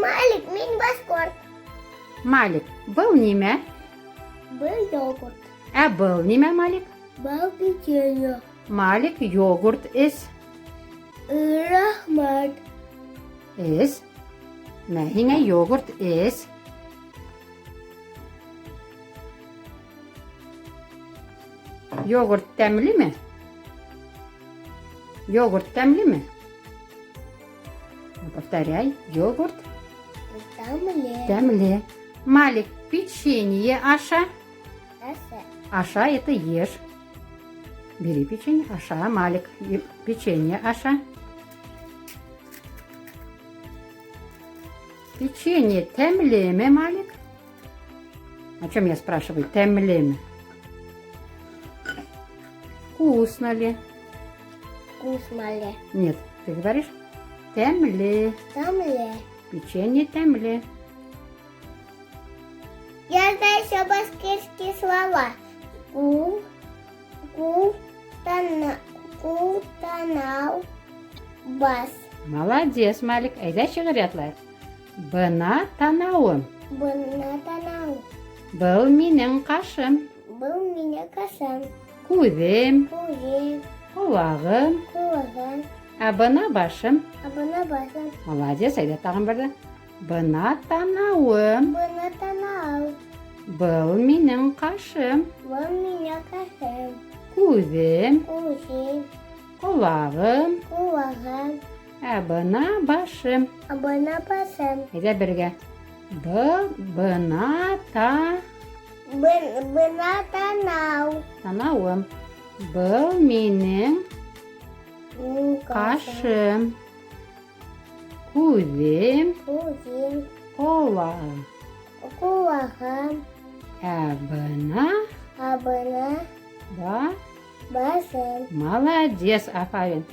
Малик, мин башҡорт. Малик, был нимә? Был йогурт. Ә был нимә, Малик? Был печенье. Малик, йогурт эс. Рәхмәт. Эс. Мә һиңә йогурт эс. Йогурт тәмлеме? Йогурт тәмлеме? Ну, повторяй. Йогурт Тәмле. тәмле. Малик, печенье аша. Аша. Аша это ешь. Бери печенье, аша, Малик, печенье аша. Печенье тәмлеме, Малик? О чем я спрашиваю? Тәмлеме? Вкусно ли? Вкусно ли? Нет, ты говоришь тәмле. Тәмле. Печенье тәмле. Я знаю еще башкирские слова. Ку, ку, тана, ку, танау, бас. Молодец, Малик. Әйҙә шиғыр ятлайыҡ. Бына танауым. Бына танау. Был минең ҡашым. Был минең ҡашым. Күҙем. Күҙем. Ҡолағым. Ҡолағым. Ә бына башым. Ә бына башым. Молодец, әйҙә тағын берҙе. Бына танауым. Бына танау. Был минең ҡашым. Был минең ҡашым. Күҙем. Күҙем. Ҡолағым. Ҡолағым. Ә бына башым. Ә бына башым. Әйҙә бергә. Был бына та Бына танау. Танауым. Был минең ҡашым. Күҙем. Күҙем. Ҡолағым. Ҡолағым. Ә бына Ә бына ба башым. Молодец, афарин.